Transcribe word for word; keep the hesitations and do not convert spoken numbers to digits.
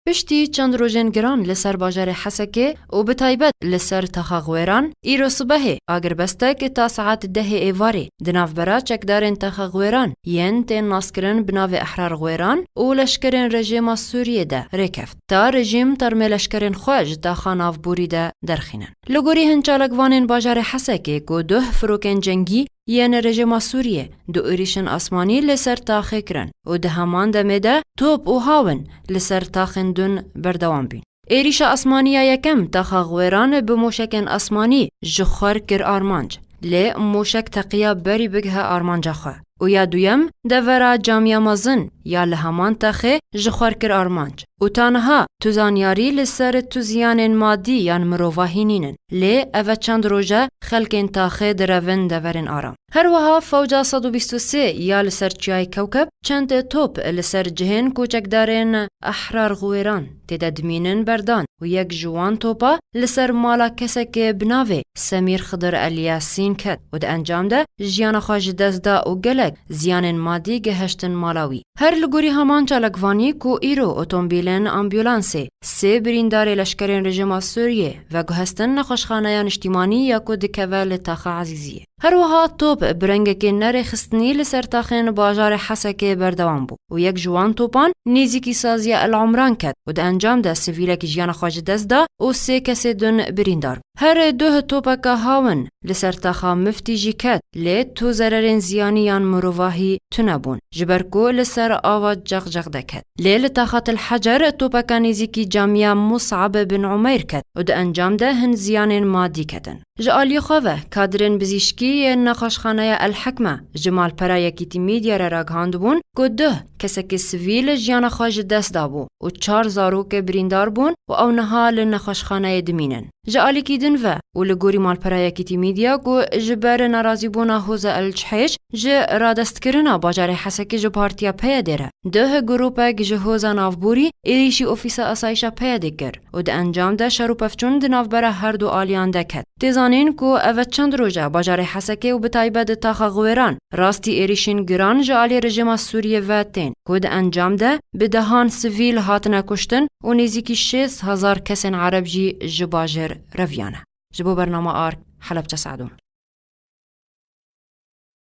Piştî çend rojên giran li ser bajarê Hesekê û bi taybet li ser taxa Xwêran, îro sibehê agirbestek ta saet dehê êvarê di navbera çekdarên taxa Xwêran yên tên naskirin bi navê Ehrar Xwêran û leşkerên rejîma Sûriyê de rêkeft, ta rejîm termê leşkerên xwe ji taxa navborî de derxînin. Li gorî hin çalakvanên bajarê Hesekê ku duh firokên cengî yên rejîma Sûriyê du êrîşên asmanî li ser taxê kirin û di heman demê de top û hawin li ser taxên din berdewam bîn. Êrîşa asmanî ya yekem taxa Xwêran bi moşekên asmanî ji xwer kir armanc, lê moşek teqiya berî bigihe armanca xwe û ya duyem devera camiya mezin ya li heman taxê ji xwer kir armanc û ta niha tu zanyarî li ser tu ziyanên madî yan mirovahî nînin, lê ev e çend roj e xelkên taxê direvin deverên aram. Her wiha fewca sed û bîst û sê ya li ser Çiyayê Kewkeb çend top li ser cihên ku çekdarên Ehrar Xwêran tê de dimînin berdan û yek ji wan topa li ser mala kesekê bi navê Semîr Xidir El Yasîn ket û di encam de jiyana xwe ji dest da û gelek ziyanên madî gihiştin mala wî. Her li gorî heman çalakvanî ku îro otomobîlên ambulansê sê birîndarê leşkerên rejîma Sûriyê veguhestin nexweşxaneya niştîmanî ya ku dikeve li taxa Ezîziyê. Her wiha top bi rengekê nerêxistinî li ser taxên bajarê Hesekê berdewam bû û yek ji wan topan nêzîkî saziya El Umran ket û di encam de sivîlek jiyana xwe ji dest da û sê kesê din birîndar bûn. Her duh topeka hawin li ser taxa Miftî jî ket, lê tu zererên ziyanî yan mirovahî tune bûn, ji ber ku li ser ava Cexcex de ket. Lê li taxa Til Hecer topeka nêzîkî camiya Mus'ab bin Umeyr ket û di encam de hin ziyanên madî ketin. Ji aliyê xwe ve, kadirên bizîşkî yên nexweşxaneya El Hekme ji malpera Yekîtî Media re ragihandibûn ku duh kesekî sivîl jiyana xwe ji dest dabû û çar zarokê birîndar bûn û ew niha li nexweşxaneyê dimînin. Ji alîkî din ve û li gorî malpera Yekîtî Media ku ji ber nerazîbûna Hoza El Cihêş ji radestkirina bajarê Hesekê ji Partiya P Y D'ê re, duh grûpek ji Hoza Navborî êrîşî ofîsa asayişa P Y D'ê kir û di encam de şer û pevçûn di navbera her du aliyan de ket. Tê zanîn ku ev e çend roj e bajarê Hesekê û bi taybet di taxa Xwêran rastî êrîşên giran ji alî rejîma Sûriyê ve tên ku di encam de bi dehan sivîl hatine kuştin û nêzîkî şêst hezar kesên Ereb jî ji bajêr reviyane. Ji bo bernama Ark, Helebçe Sadûn.